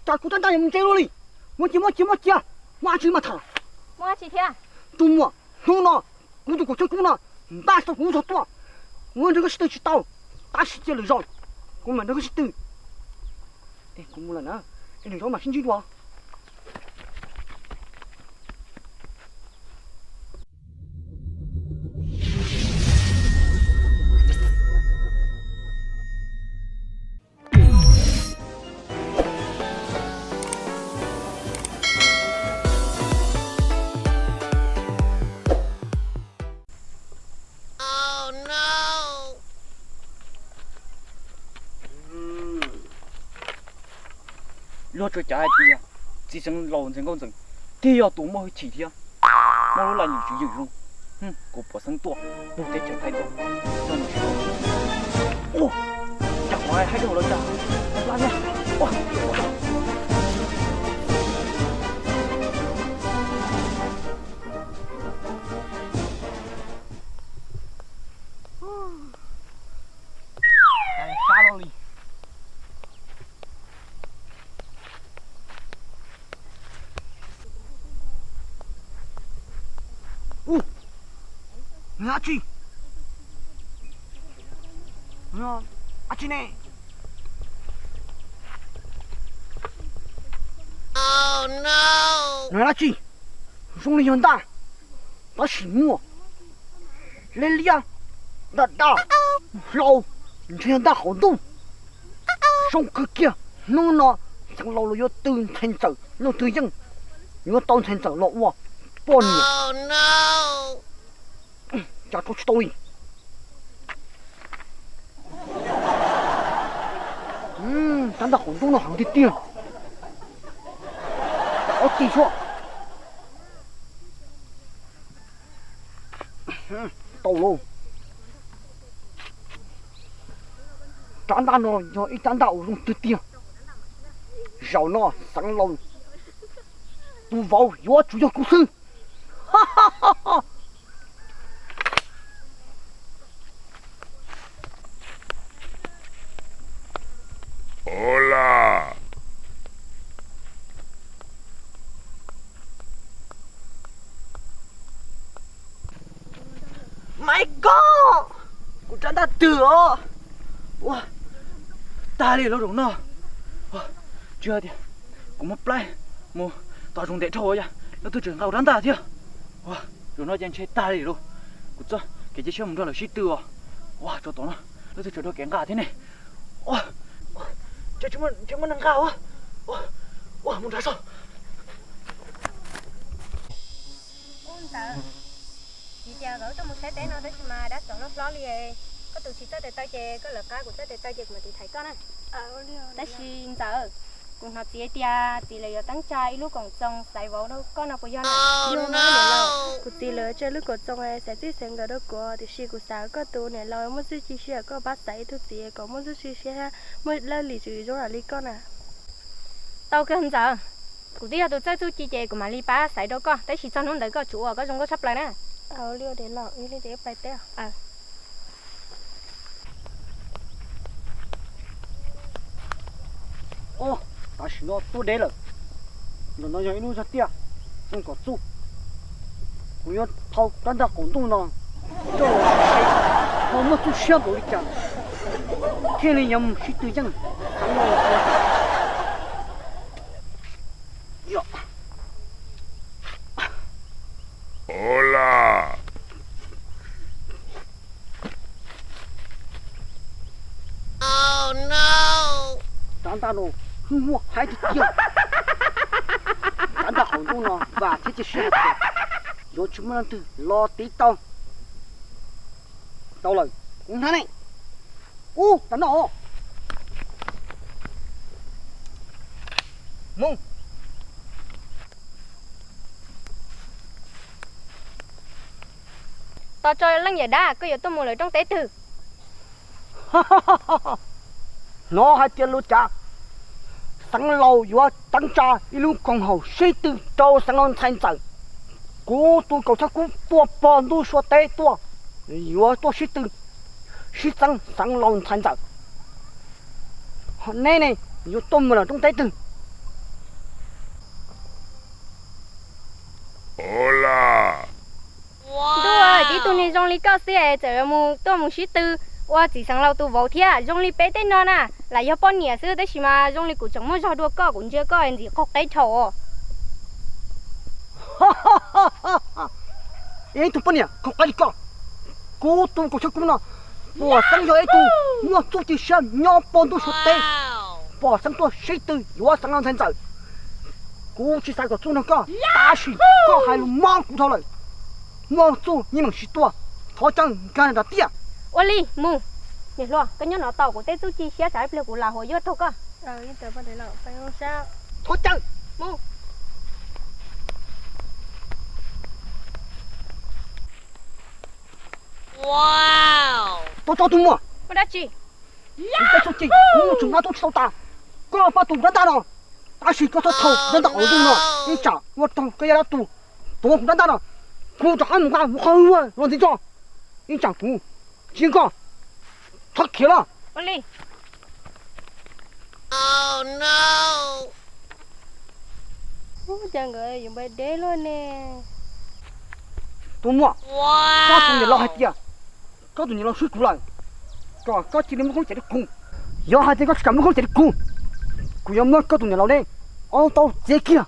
Cas kuv rab ntaj yuav mus ntse luaj li? Muab cia, muab cia, muab cia, muaj dab tsi mas tham. Muaj dab tsi thiab? Tub muaj, hnub no kuv tus kaum tsawb kub no npaj tau kuv lub zog tuaj, kuv nrog koj sib tw tsis tau, tab sis cia lwm zaus kuv mam nrog koj sib tw. Kuv mus lawm na, lwm zaus mam sib ntsib dua. Luag tsuas cav hais tias txiv xeev laus ntxhais nkauj ntxawm twb yog tus muaj hwj chim thiab muaj lub laj lim tswv yim zoo. Kuv pom xeeb tuaj, nug teb chaws Thaib tuaj, coj mus sib tw. Ua, cas qhov hais rau lawv cas, laj nyob. Sab loj li. Ub, dab tsi? Dab tsi ne? Dab tsi? Zoo li yog ntaj, tab sis muaj liab liab, daj daj, hlau, ntshe yog ntaj qaum ntuj. Zoo kawg kiag, hnub no xeev laus los yuav tw ntxhais ntxawm Nuj Twg Yeej, yuav tau ntxhais ntxawm los ua poj niam. Cas rau tsis tau li. Rab ntaj qaum ntuj no heev tiag tiag. Ob tig suab. Tau lauj. Rab ntaj no yog ib rab ntaj uas zoo tiag tiag. Zaum no xeev laus tus vauv yuav tsum yog kuv xwb. Maiv Koob, kuv rab ntaj twg os. Ua, tag li lub zoov no. Ua, tsis hais tias kuv muab plaib mus tom zoov ntev dhau yog lawv twb tseem nqa kuv rab ntaj thiab. Ua, zaum no ces ntshe tag li lauj. Kuv txoj kev cia siab mus nrog lawv sib tw os. Ua, tsov tom no lawv twb tseem nrog kev nqa thiab ne. Ua, tsis muaj neeg nqa os. Ua, mus nrad saib. Ub Ntxawm, vim tias nkawd tuaj mus saib teb no tab sis mas dab tsov loj hlob li, koj tus tsis txawj tes taw ces koj lawv qab, kuv txawj tes taw ces kuv mam tiv thaiv koj na. Tab sis Ntxawm, kuv hnov txiv tias txiv lawv yuav teeb tsa ib lub koom txoos xaiv vauv rau koj no puas yog na? Yog niam laus, kuv txiv lawv tsa lub koom txoos xaiv txij xaiv nkawm rau kuv, tiam sis kuv xav koj tus niam laus muaj txuj ci siab, koj pab xaiv ib tug txiv kom muaj txuj ci siab, muaj laj lim tswv yim zoo li koj na. Tau kawg Ntxawm, kuv twb yog tus txawj txuj ci ces kuv mam li pab xaiv rau koj, tab sis txog hnub ntawd koj tsum ua kom zoo nkauj tshaj plaws na. Ua li niam laus, ib li ces pais teb. Ua, tam sim no tuaj deb lawm. Ntawm no yog ib lub zog tiaj, zoo kom txuj. Kuv yuav thau rab ntaj qaum ntuj no coj los saib ho muaj txuj siab npaum li cas, thiaj li yuav mus sib tw yeej. Rab ntaj no hwj huaj heev tiag tiag. Rab ntaj qaum ntuj no vam thiab cia siab hais tias yuav tsis muaj leej twg los tiv tau. Tau lawm, kuv hnab ne. Ub, tam no. Mus. Tos tso leej yawm dab, koj yuav tuaj mus lawv rooj teb twg? Hnov hais tias lawv cav xeev laus yuav teeb tsa ib lub koom haum sib tw rau xeev laus ntxhais ntxawm. Kuv tus kaum tsawb kub tuaj pog ntuj sua teb tuaj, yuav tuaj sib tw sib txeeb xeev laus ntxhais ntxawm. Neb ne, yuav tuaj mus lawm rooj teb twg? Zoo li koj xwb es txawm mus tuaj mus sib tw ua txiv xeev laus tus vauv thiab. Zoo li peb tej no na, lam yog poj niam xwb tab sis mas zoo li kuv tseem muaj zog dua koj, kuv ntsia koj ntxim qaug qeb dhau. Ib tug poj niam qaug qeb li koj, kuv tus kaum xya kub no pom xeeb yog ib tug muaj txuj ci siab nyob pem ntuj suav teb, pom xeeb tuaj sib tw yuav xeev laus ntxhais ntxawm. Kuv tsis xav kom txuj nrog koj, tab sis koj hais lus mob kuv dhau lawm. Muaj txuj yeej meem sib tua, thov caw nkag nram tiaj. Ua li mus. Niam hluas, koj nyob no tos kuv tej txuj ci siab tsam ib pliag kuv lam huam yuaj raug koj. Thov caw mus. Tau tso tus muam. Ua dab tsi? Kuv tej txuj ci kuv mus tseem nqa tub tsis tau tas, koj pab tus rab ntaj no, tab sis koj txhob thau rab ntaj qhov ntug no, ib tsam ua rau koj yaj dab tus tuav kuv rab ntaj no, kuv rov qab mus nqa mus qhov los ntxiv tso, ib tsam kuv tsis koj txhob khiav los. Ub, cas nkawd yuav npaj deb luaj ne. Tus muam, koj tus niam laus hais tias koj tus niam laus swb kuv lawm, kom koj cia li muab koob lub cev rau kuv. Yog hais tias koj tsis kam muab koob lub cev rau kuv, kuv yuav muab koj tus niam laus ne ob tau txiav kiag.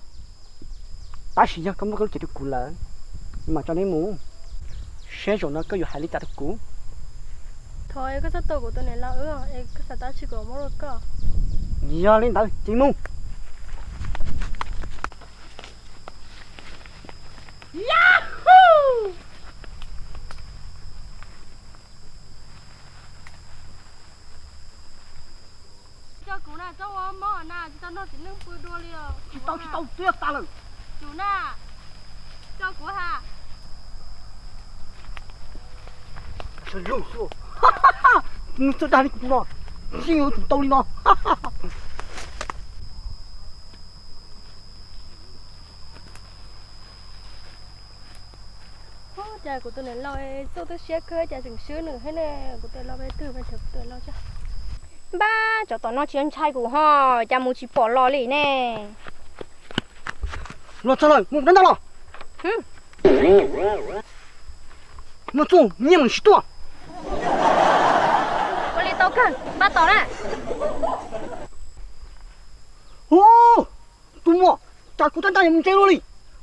Tab sis yog koj muab koob lub cev rau kuv lawm, mas tso neb mus, saib zaum no koj yuav hais li cas rau kuv. Thov koj txhob tua kuv tus niam laus wb, es koj xav tab sis kuv muab rau koj. Yog li ntawd ces mus. Coj kuv na, txhob ua mob na, tsis tau noj txiv neej pw dua li os. Tsis tau, tsis tau, twb tas lawm. Tsum na, coj kuv ha. Sawv lug xwb. Nws txawj dag li kuv tus no, tsis yuav tsum tau li no. Ub, cas kuv tus niam laus txuj twb siab kawg cas tseem swb nws thiab ne. Kuv tus niam laus peb twg peb nrhiav kuv tus niam laus tso. Npab, tsov tom no tsis ntshai kuv ho, cas mus tsis pom los li ne. Los txog lawm, mus rab ntaj los. Muaj txuj nyiaj meem sib tuaj. Ua li tau kawg, npab tos na. Ub, tus muam, cas kuv rab ntaj yuav mus ntse luaj li.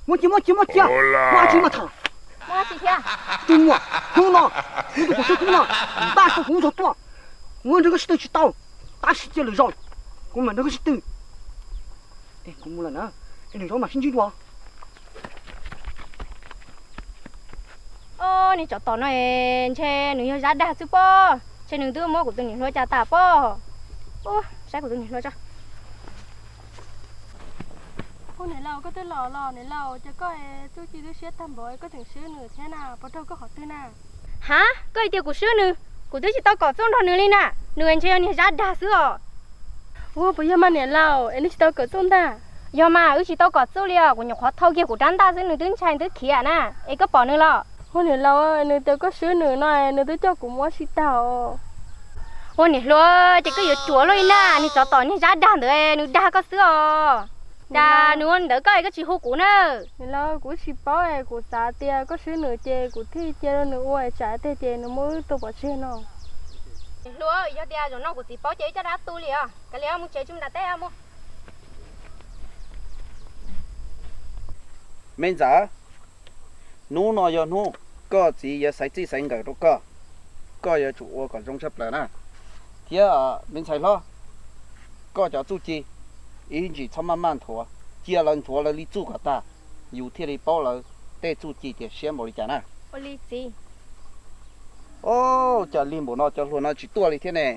Muab cia, muab cia, muab cia, muab tsis mas tham. Tus muam, hnub no kuv tus kaum xya kub no npaj tau kuv lub zog tuaj, kuv nrog koj sib tw tsis tau, tab sis cia lwm zaus kuv mam nrog koj sib tw. Kuv mus lawm na, es lwm zaus mam sib ntsib dua. Niag tsov tom no ntshe nws yog zab dag xwb pob, ntshe nws twb muab kuv tus niam hluas cas tas pob. Ub, saib kuv tus niam hluas tso. Ub, niam laus, koj twb los los niam laus, cas koj txuj ci twb siab tag npaum koj tseem swb nws thiab na, puas raug koj qhov twg na? Ha, koj hais tias kuv swb nws, kuv twb tsis tau kom txuj nrog nws li na, nws ntshe yog niag zab dag xwb os. Ua puas yog mas niam laus, es nws tsis tau kom txuj ntag? Yog mas, wb tsis tau kom txuj li os, kuv nyuam qhuav thau kiag kuv rab ntaj xwb nws twb ntshai twb khiav na, es koj pom nws los? Ua niam laus, nws tias koj swb nws no, nws twb coj kuv mus ua si tag. Ua niam hluas, ces koj yuav cuav luaj li na, niag tsov tom niag zab dag ntawd nws dag koj xwb os. Cas nws ua ntawd koj es koj tsis hu kuv na? Niam laus, kuv tsis paub es kuv xav tias koj swb nws ces kuv thiaj cia rau nws ua tsam tej ces nws muab wb tua pov tseg no. Niam hluas, yog tias zaum no kuv txiv paub ces wb coj dab tu li os. Kav liam, mus tsev tsis mus nram teb mus. Me ntxawm, hnub no yog hnub koj txiv yuav xaiv txij xaiv nkawm rau koj, koj yuav tsum ua kom zoo tshaj plaws na. Thiab me ntxhais hlob, koj cov txuj ci ib ntsis txhob maj maj nthuav, cia lawv nthuav lawv li txuj kom tag, yus thiaj li paub lawv tej txuj ci tias siab npaum li cas na. Ua li txiv. Ov, cas lig npaum no cov hluas no tsis tuaj li thiab ne?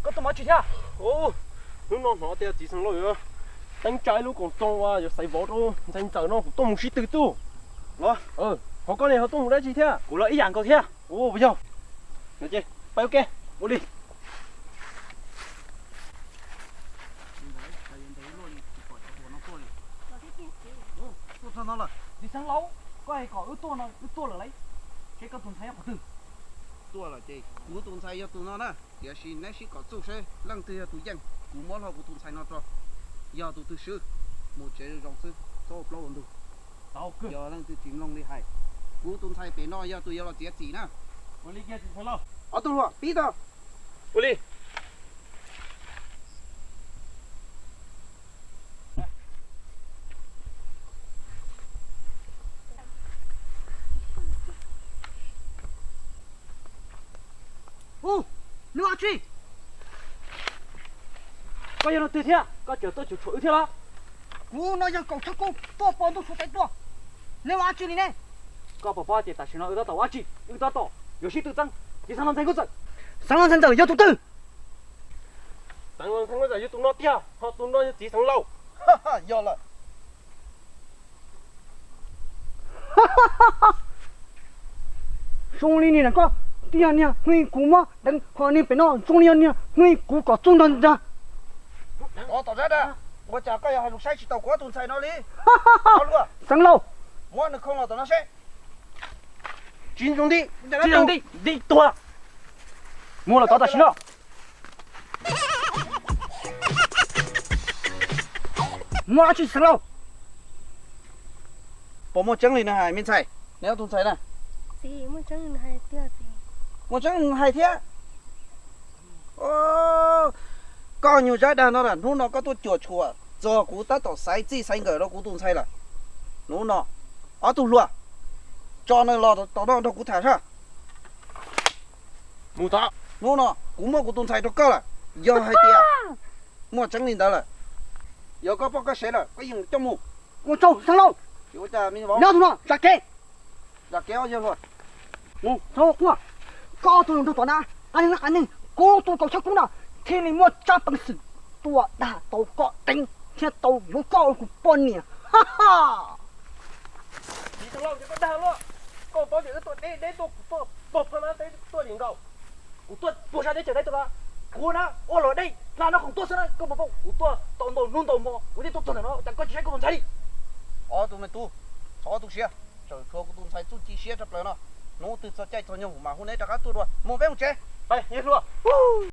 Koj tuaj mus dab tsi thiab? Hnub no hnov tias txiv xeev laus yuav teeb tsa ib lub koom txoos uas yuav xaiv vauv rau ntxhais ntxawm no, kuv tuaj mus sib tw xwb. Los, ho koj ne ho tuaj mus dab tsi thiab? Kuv los ib yam nkaus thiab. Ua, puas yog? Peb ua ke, ua li. Txiv xeev laus, koj hais kom wb tuaj no wb tuaj lawm lauj. Seb koj tus ntxhais nyob qhov twg? Tuaj lawm ces kuv tus ntxhais yog tus no na, tiam sis neb sib kom txuj seb leej twg yog tus yeej. Kuv muab hlo kuv tus ntxhais no rau, yog tus twg swb, mus tsev zoo xwb, txhob ua plaub ua ntug. Yog leej twg tsis mloog li hais, kuv tus ntxhais pem no yog tus yuav los txiav txim na. Ua li kiag tus ntxhais laus. Ob tug hluas pib tau. Ua li. Ub, neb ua dab tsi? Koj yog leej twg thiab koj tseem tuaj cuam tshuam wb thiab los? Kuv no yog Kaum Tshab Kub tuaj pom ntuj suav teev tuaj. Neb ua dab tsi li ne? Koj puas paub tias tam sim no wb tab tom ua dab tsi? Wb tab tom yuav sib tw txeeb txiv xeev laus ntxhais Nkauj Ntxawm. Xeev laus ntxhais Ntxawm yog tus twg? Xeev laus ntxhais Nkauj Ntxawm yog tus no tiag, ho tus no yog txiv xeev laus. Yog lawm. Zoo li niag koj tiag, niag hnub kuv muab deev, ho niag pem no zoo li niag hnub kuv kom txuj nrog nrog. Tom tom zab dag, ua cas koj yog hais lus saib tsis taus kuv ob tug ntxhais no li? Xeev laus, muab nws khoo los tom no seb. Tsis zoo nti, tsis zoo nti, nti tuag. Muab los tod tam sim no. Muaj dab tsi xeev laus? Puas muaj tseeb li nws hais me ntxhais? Neb ob tug ntxhais na. Muaj tseeb li nws hais thiab. Koj nyuag zab dag no, hnub no koj tuaj cuam tshuam txog kuv tab tom xaiv txij xaiv nkawm rau kuv tus ntxhais lawm. Hnub no, ob tug hluas, tso nws los tom no nrog kuv tham sab. Hnub no kuv muab kuv tus ntxhais rau koj lawm, yog hais tias muaj tseeb li ntawd lawm, yog koj poj koj sev lawm koj yeej coj mus. Ua tsaug xeev laus. Nyob tus no zam kev. Zam kev os yawg hluas. Mus txhob quaj, koj tus nrog tom na, qab neeg qab neeg, kuv tus Kaum Tshab Kub no thiaj li muaj tsab peev xwm tuaj dag tau koj teev thiab tau yuav koj ua kuv poj niam. Txiv xeev laus, koj dag luaj, koj paub tias wb tuaj deb deb tuaj, kuv tuaj pog pha na teb tuaj lim nkaus, kuv tuaj puag sab teb chaws Thaib tuaj na, kuv na ua luam dej hla noj khoom tuaj xwb na, koj puas paub kuv tuaj tau ntau hnub ntau hmo kuv thiaj tuaj txog ntawm no, cas koj tsis saib kuv tus ntxhais li? Ob tug me tub, thov tu siab, tseem tshuav kuv tus ntxhais txuj ci siab tshaj plaws no, hnub twg txog caij txog nyoog kuv mam hu neb rov qab tuaj dua, mus peb mus tsev. Yawg hluas.